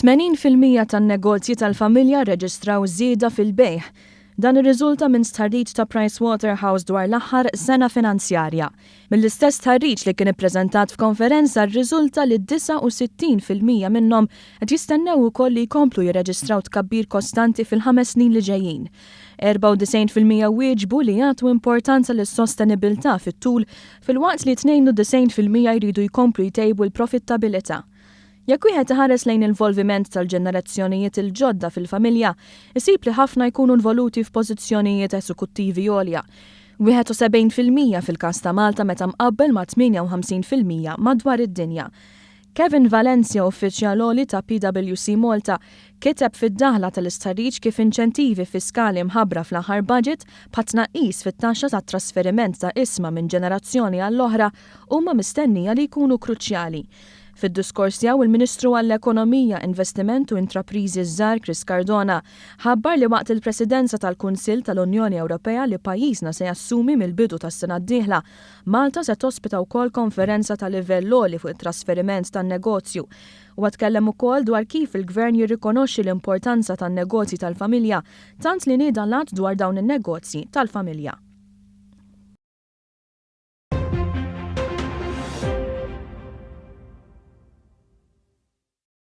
80% tan-negozji tal-familja rreġistraw żieda fil-bejgħ. Dan irriżulta minn stħarriġ ta' Pricewaterhouse dwar l-aħħar sena finanzjarja. Mill-istess stħarriġ li kien ippreżentat f'konferenza rriżulta li 69% minnhom qed jistennew ukoll li jkomplu jirreġistraw tkabbir kostanti fil-ħames snin li ġejjin. 94% wieġbu li jagħtu importanza lis-sostenibilità fit-tul filwaqt li 92% jridu jkomplu jtejbu l-profittabilità. Jekk wieħed iħares lejn involviment tal-ġenerazzjonijiet il-ġodda fil-familja, isib li ħafna jkunu involuti f'pożizzjonijiet eżekuttivi għolja. 71% fil-każ ta' Malta meta mqabbel ma' 58% madwar id-dinja. Kevin Valencia, uffiċjal għoli ta' PwC Malta, kiteb fid-daħla tal-istħarriġ kif inċentivi fiskali mħabbra fl-aħħar budget bħat-tnaqqis fit-taxxa tat-trasferiment ta' ishma minn ġenerazzjoni għall-oħra huma mistennija li jkunu kruċjali. Fid-diskors tiegħu, il-Ministru għall-Ekonomija, Investiment u Intrapriżi Żgħar Chris Cardona ħabbar li waqt il-Presidenza tal-Kunsill tal-Unjoni Ewropea li pajjiżna se jassumi mill-bidu tas-sena d-dieħla, Malta se tospita wkoll konferenza ta' livell għoli fuq it-trasferiment tan-negozju. Huwa tkellem ukoll dwar kif il-Gvern jirrikonoxxi l-importanza tan-negozji tal-familja tant li nieda l-att dwar dawn in-negozji tal-familja.